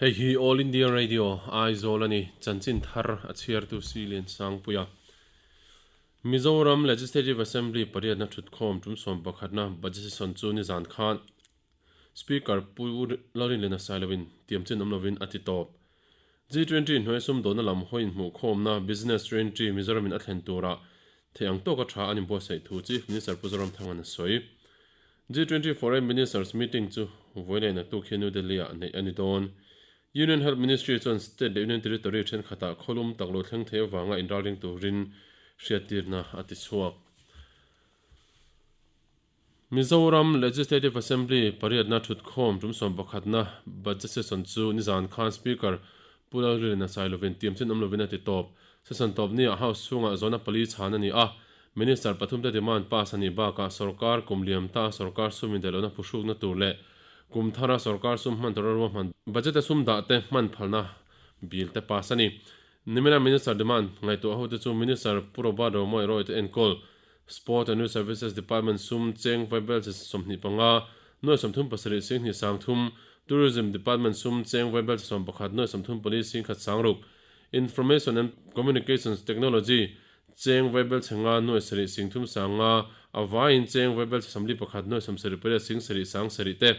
Hei hi All India Radio, Aizawl a ni. Chanchin thar a chhiartu Si Liansangpuia. Mizoram Legislative Assembly pariatna thutkhawm tum sawm pakhatna budget session chu nizan khan Speaker Pu Lalrinliana Sailoin tiamchin awm lovin a ti tawp. G20 hnuai sumdawnna lam hawi inhmuhkhawmna Business 20 Mizoramin a thlen turah theih ang tawka tha an inbuatsaih thu Chief Minister Pu Zoramthanga'n a sawi. G20 Foreign Ministers Meeting chu vawi leh naktuk hi New Delhi-ah neih a ni dawn. Union Health Ministry chuan state leh Union Territory thenkhatah khawlum tak lo thleng thei avanga inralring turin hriattirna a ti chhuak. Mizoram Legislative Assembly pariatna thutkhawm tum 11na Budget Session chu nizan khan Speaker Pu Lalrilena Sailovin tiamchin awm lovin a ti tawp. Session tawp niah House chhungah zawhna pali chhan a ni a, Minister pathumte demand pass a nih bakah sorkar kum liam ta sorkar sum indaihlohna phuhrukna tur leh kum thara sorkar sum hman tura ruahman budget a sum dah te hman phalna bill te pass a ni. Nimina Minister demand ngaihtuah hote chu Minister Pu Robert Romawia Roy te enkawl Sport and Youth Services Department sum cheng vaibel chi 25, nuai 37 sing hnih sang thum, Tourism Department sum cheng vaibel chi 11, nuai 34 sing khat sang ruk, Information and Communications Technology cheng vaibel chhe nga nuai sarih sing thum sang nga, a vaiin cheng vaibel chhe 41 nuai 78 sing sarih sang sarih te.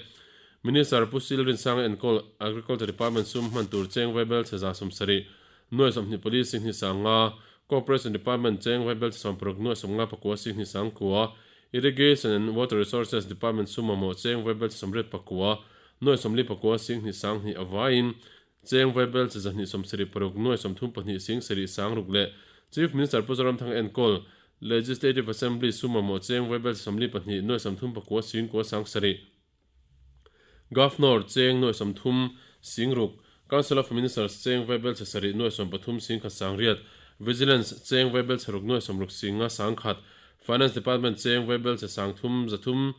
Minister Pu Sil Rinsanga enkawl Agriculture Department sum hman tur cheng vaibel chhe 70 nuai 24 sing hnih sang nga, Cooperation Department cheng vaibel chhe 60 nuai 59 sing hnih sang kua, Irrigation and Water Resources Department sum mamawh cheng vaibel chhe 89 nuai 49 sing hnih sang hnih a vaiin Cheng vaibel chi 276 nuai 32 sing sarih sang ruk leh Chief Minister Pu Zoramthanga enkawl Legislative Assembly sum mamawh cheng vaibel chi 42 nuai 39 sing kua sang sarih Governor cheng nuai 30 sing ruk Council of Ministers cheng vaibel chi sarih nuai 13 sing khat sang riat Vigilance cheng vaibel chi ruk nuai 60 sing nga sang khat Finance Department cheng vaibel chi sang thum zathum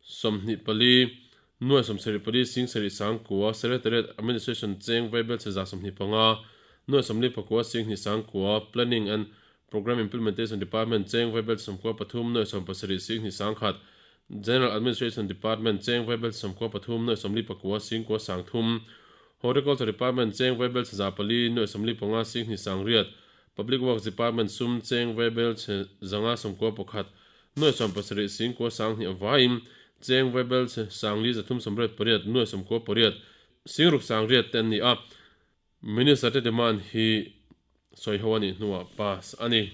24 nuai 74 sing sarih sang kua Secretariat Administration cheng vaibel che 125 nuai 49 sing hnih sang kua Planning and Programme Implementation Department cheng vaibel che 93 nuai 70 sing hnih sang khat General Administration Department cheng vaibel che 93 nuai 49 sing kua sang thum Horticulture Department cheng vaibel che 400 nuai 45 sing hnih sang riat Public Works Department sum cheng vaibel che 591 Nuai 70 sing kua sang hnih avaiin cheng vaibel che sang li zathum 88 nuai 98 sing ruk sang riat te an ni a. Minister te demand hi sawi ho a nih hnuah pass a ni.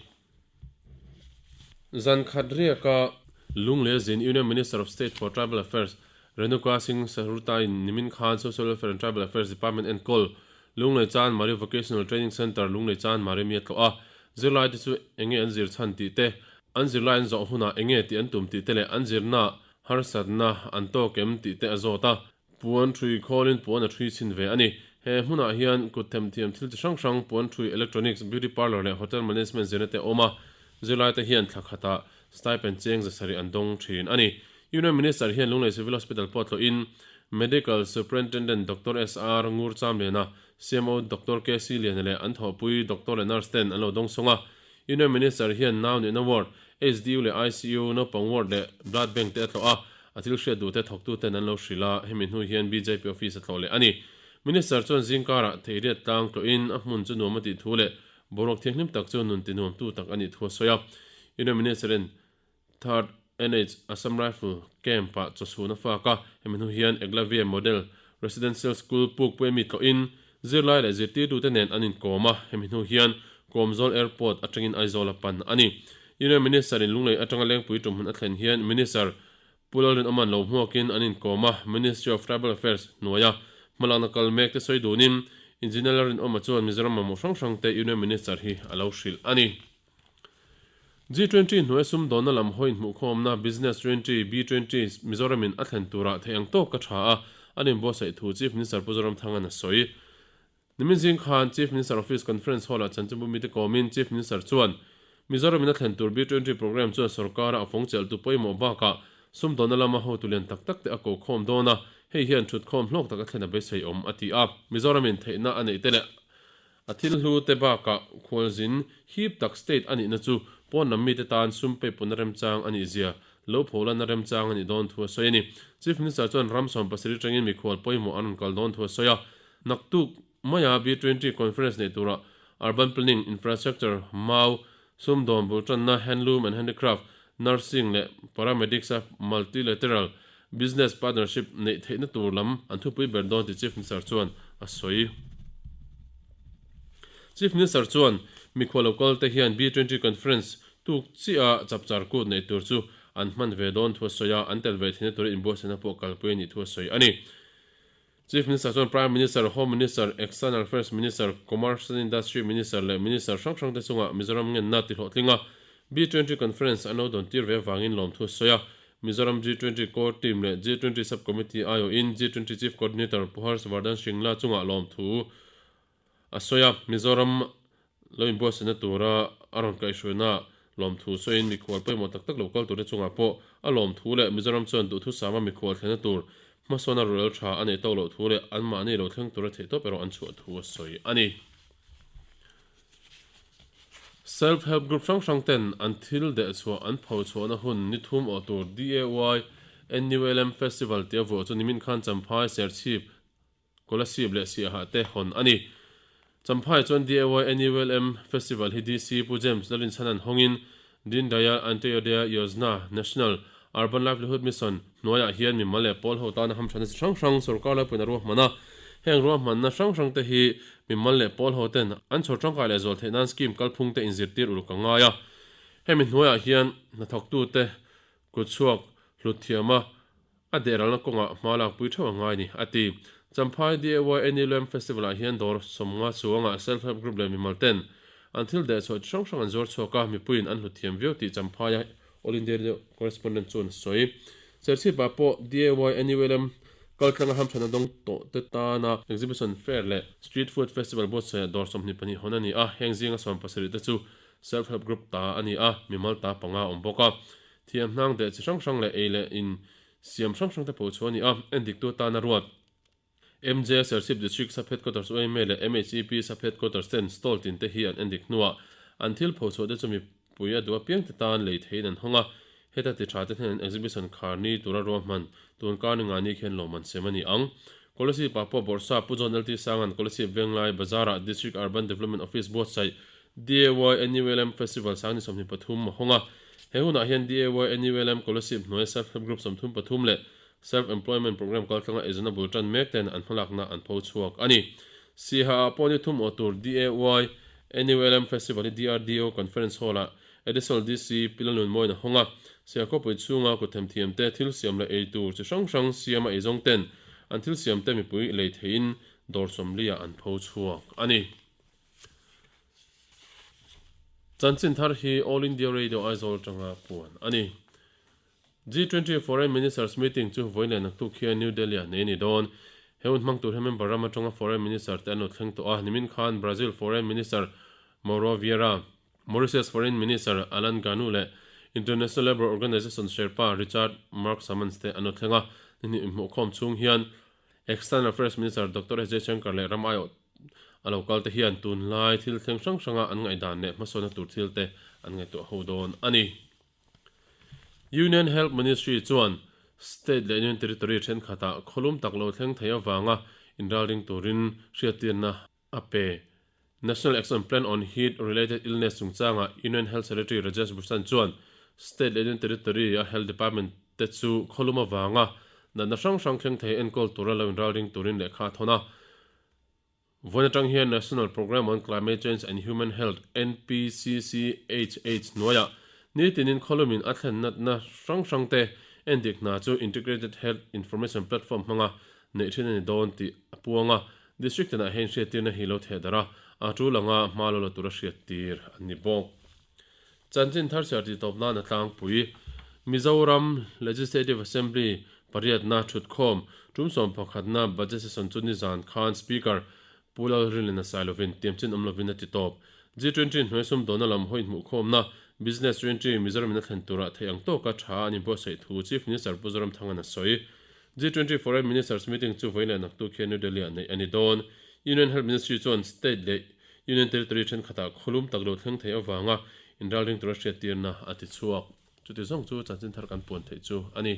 Zan khat riaka Lunglei zin Union Minister of State for Tribal Affairs Renuka Singh Saruta in nimin khan Social Welfare and Tribal Affairs Department enkawl Lunglei Chan Mari Vocational Training Centre Lunglei Chan Mari mi a tlawh a. Zirlai te chu enge an zir chhan tih te, an zirlai an zawh hunah enge tih an tum tih te leh an zirna harsatna an tawk em tih te a zawt a. Puan ṭhui khawlin puan a ṭhui chhin ve a ni. He hmunah hian kut themthiam thil chi hrang hrang, puan ṭhui, electronics, beauty parlour leh hotel management zirna te a awm a. Zirlai te hian thla khatah stipend cheng zasarih an dawng ṭhin a ni. Union Minister hian Lunglei Civil Hospital pawh tlawhin Medical Superintendent Doctor SR Ngur Chamliana, CMO Doctor KC Liana leh an thawhpui doctor leh nurse ten an lo dawng sawng a. Union Minister hian nau nihna ward, HDU leh ICU, naupang ward leh blood bank te a tlawh a, a thil hriat duhte thawktuten an lo hrilh a, hemi hnu hian bjp office a tlawh leh a ni. Minister chuan zingkarah theiriat tlang tlawhin a hmun chu nuam a tih thu leh boruak thianghlim tak chu nun ti nuamtu tak a nih thu a sawi a. Union Minister-in Third NH Assam Rifle Camp-ah chawchhun a fak a, hemi hnu hian Eklavya Model Residential School pukpui ami tlawhin zirlai leh zirtirtute nen an inkawm a, hemi hnu hian Kawmzawl Airport atangin Aizawl a pan a ni. Union Minister-in Lunglei atanga Lengpui tumhmun a thlen hian Minister Pu Lalrinawma'n lo hmuakin an inkawm a, Ministry of Tribal Affairs hnuaia hmalakna kal mek te sawi dunin Engineer Lalrinawma chuan Mizoram mamawh hrang hrangte Union Minister hi a lo hrilh a ni. G20 hnuai sumdawnna lam hawi inhmuhkhawmna Business 20, B20, Mizoramin a thlen turah theih ang tawk ka tha a, an inbuatsaih thu Chief Minister Pu Zoramthanga'n a sawi. Nimin zing khan Chief Minister Office Conference Hall-ah chanchinbu mite kawmin Chief Minister chuan Mizoramin a thlen tur B20 programme chuan sorkara a fawng chelhtu pawimawh bakah sumdawnna lama hotu lian tak tak te a ko khawm dawn a, hei hian thutkhawm hlawk tak a thlen a beisei awm a ti a. Mizoramin theihna a neih te leh A thil hlu te bakah khualzin hip tak state a nihna chu pawn lam mite tan sum peipunna remchang a nih zia lo pholanna remchang a nih dawn thu a sawi a ni. Chief Minister chuan ram 70 tangin mikhual pawimawh an rawn kal dawn thu a sawi a. Naktuk maia B20 Conference neih turah Urban Planning, Infrastructure, Mau, Sumdawn bultanna, Handloom and Handicraft, Nursing leh Paramedics-a Multilateral Business Partnership neih theihna tur lam an thupui ber dawn tih Chief Minister chuan a sawi. Chief Minister chuan mikhual lokal te hian B20 Conference tuk chiah a chapchar kut neih tur chu an hman ve dawn thu a sawi a, an tel ve theihna tura inbuatsaihna pawh kalpui a nih thu a sawi a ni. Chief Minister chuan Prime Minister, Home Minister, External Affairs Minister, Commerce and Industry Minister leh Minister hrang hrangte chungah Mizoram ngenna tihlawhtling a, B20 Conference an lo dawn tir ve avangin lawmthu a sawi a. Mizoram G20 Core Team leh G20 Sub-Committee aiawhin G20 Chief Coordinator Pu Harsh Vardhan Shringla chungah lawmthu a sawi a. Mizoram lo inbuatsaihna tura a rawn kaihhruaina lawmthu sawiin mikhual pawimawh tak tak lo kal turte chungah pawh a lawmthu leh Mizoram chuan duhthusama mikhual thlenna tur Hmasawna rorel tha a neih tawk loh thu leh anmahni lo thleng tura theihtawp erawh an chhuah thu a sawi a ni. Self Help Group hrang hrang ten an thil dehchhuah an pho chhuahna hun ni thum awh tur DAY NULM Festival tia vuah chu nimin khan Champhai, Serchhip, Kolasib leh Siaha te hawn a ni. Champhai chuan DAY NULM Festival hi DC Pu James Lalinchhanan hawngin Deen Dayal Antyodaya Yojana, National Urban Livelihood Mission, hnuaiah hian mimal leh pawl ho tana hamthatna chi hrang hrang sorkar laipuiin a ruahman a. Heng ruahmanna hrang hrang te hi mimal leh pawl ho ten an chhawr tangkai leh zual theih nan scheme kalphung te inzirtir uluk a ngai a. Hemi hnuaiah hian hnathawktute kutchhuak hlut thiama a dehralna kawngah hma lakpui theuh a ngai ni, a ti. Champhai DAY NULM Festival-ah hian dawr sawmnga chuangah Self Help Group leh mimal ten an thil dehchhuah chi hrang hrang an zuar chhuak a, mipuiin an hlut thiam viau tih Champhaia All India Radio Correspondent chuan a sawi. Serchhipah pawh DAY NULM kaltlanga hamthatna dawng tawh te tana Exhibition Fair leh Street Food Festival buatsaihah dawr 22 hawn a ni a, heng zinga 70 te chu Self Help Group ta a ni a, mimal ta panga a awm bawk a. Thiam hnang deh chi hrang hrang leh ei leh in siam hrang hrang te pawh chu a ni a, endiktu atana ruat. MJ Serchhip District Sub Headquarters UMA leh MHEP Sub Headquarters ten stall tin te hi an endik hnuah an thil pho chhuah te chu mipui a duh apiang te tan lei theiin an hawng a, heta ti tha te hnen exhibition khar ni tura ruahman tun kar ni ngai ni khian lawmman sem a ni ang. Kolasib ah pawh Bawrhsa Pu John LT Sanga'n Kolasib Venglai Bazar ah District Urban Development Office buatsaih DAY NULM Festival sang ni 23 a hawng a. He hunah hian DAY NULM Kolasib hnuaia Self Help Group 33 leh Self Employment Programme kaltlanga eizawnna bul tan mek ten an hmalakna an pho chhuak a ni. Siha ah pawh ni thum awh tur DAY NULM Festival hi DRDO Conference Hall ah Additional DC Pi Lalnunmawiin a hawng a. Siha khawpui chhunga kuthemthiam te thil siam leh ei tur chi hrang hrang siama eizawng ten an thil siam te mipui lei theiin dawr 40 ah an pho chhuak a ni. Chanchin thar hi All India Radio Aizawl atanga puan a ni. G20 Foreign Ministers Meeting chu vawiin leh naktuk hian New Delhi-ah nei a ni dawn. He hun hmang tur hian member ram atanga Foreign Minister te an lo thleng tawh a, nimin khan Brazil Foreign Minister Mauro Vieira, Mauritius Foreign Minister Alan Ganoo leh International Labour Organization Sherpa Richard Mark Summons te an lo thleng a, nihnih inhmuhkhawm chhung hian External Affairs Minister Doctor S Jaishankar leh ram aiawh a lo kal te hian tunlai thil thleng hrang hranga an ngaihdan leh hmasawnna tur thil te an ngaihtuah ho dawn a ni. Union Health Ministry chuan State leh Union Territory thenkhatah khawlum tak lo thleng thei avanga inralring turin hriattirna a pe. National Action Plan on Heat Related Illness chungchangah Union Health Secretary Rajesh Bhushan chuan State leh Union Territory a Health Department te chu khawlum avanga natna hrang hrang thleng thei enkawl tura lo inralring turin lehkha a thawn a. Vawiin atang hian National Programme on Climate Change and Human Health, NPCCHH, hnuaiah nitinin khawlumin a thlen natna hrang hrang te endik hna chu Integrated Health Information Platform hmanga neih thin a ni dawn tih a puang a. District tinah hian hriattirna hi lo theh darh a, a tul anga hma lo la tura hriattir an ni bawk. Chanchin thar chhiar tih tawp nan a tlangpui. Mizoram Legislative Assembly pariatna thutkhawm tum 11na Budget Session chu nizan khan Speaker Pu Lalrinlena Sailovin tiamchin awm lovin a ti tawp. G20 hnuai sumdawna lam hawi hmuhkhawmna Business 20 Mizoram in a thlen turah theih ang tawka tha an inbuatsaih thu Chief Minister Pu Zoramthanga'n a sawi. G20 Foreign Ministers Meeting chu vawiin leh naktuk hian New Delhi-ah neih a ni dawn. Union Health Ministry chuan state leh Union Territory thenkhatah khawlum tak lo thleng thei avanga inralring tura hriattirna a ti chhuak. Chuti zawng chu chanchin thar kan puan theih chu a ni.